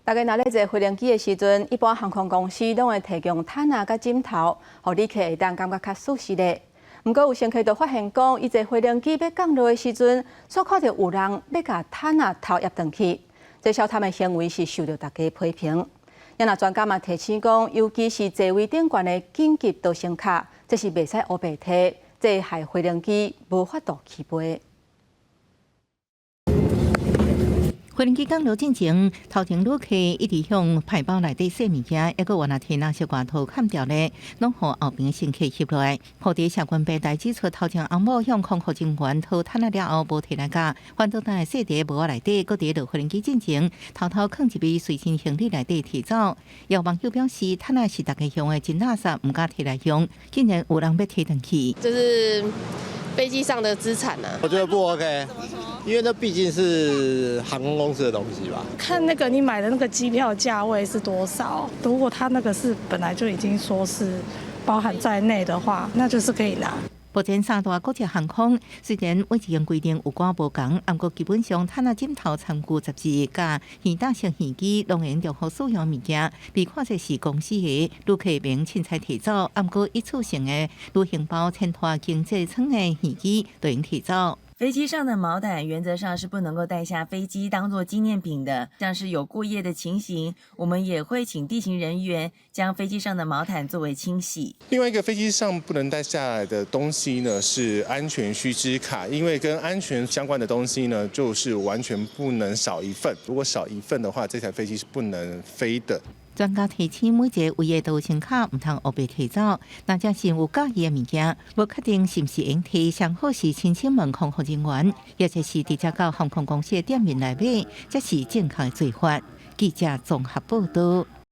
大家若咧坐飛行機的時陣，一般航空公司攏會提供毯仔佮枕頭，予旅客會當感覺較舒適咧。毋過有乘客就發現講，伊坐飛行機欲降落的時陣，煞看著有人欲共毯仔偷挹轉去，這小貪的行為是受著大家批評。也若專家嘛提醒講，尤其是座位頂懸的緊急逃生卡，這是袂使烏白提，這會害飛行機無法度起飛。飛行機降落進前，頭前旅客一直向排包內底洗物件，抑閣原來提垃圾外套砍掉咧，攏予後邊乘客翕落來。莆田社群平台指出，頭前翁某向空服人員討毯仔了後，無提來共，反倒轉來踅佇帽仔內底，閣佇落飛行機進前，偷偷囥入去隨身行李內底提走。有網友表示，毯仔是大家用的，真垃圾，毋敢提來用，竟然有人欲提轉去。這是飛機上的資產啊。我覺得不 OK，因為那畢竟是航空公司的東西吧。看那個你買的那個機票價位是多少，如果他那個是本來就已經說是包含在內的話，那就是可以拿。目前三大國際航空雖然每一間規定有寡無仝，毋過基本上毯仔、枕頭、餐具、雜誌、佮耳搭式耳機，攏會重複使用物件，被看作是公司的，旅客免凊彩提走。毋過一次性的旅行包、前拖經濟艙的耳機都用提走。飛機上的毛毯原則上是不能夠帶下飛機當做紀念品的，像是有過夜的情形，我們也會請地勤人員將飛機上的毛毯作為清洗。另外一個飛機上不能帶下來的東西呢，是安全須知卡，因為跟安全相關的東西呢，就是完全不能少一份。如果少一份的話，這台飛機是不能飛的。專家提醒，每一個位的逃生卡毋通烏白提走。若真是有佮意的物件，無確定是毋是會提，上好是親身問空服人員，或者是直接到航空公司的店面來買，才是正確的做法。記者綜合報道。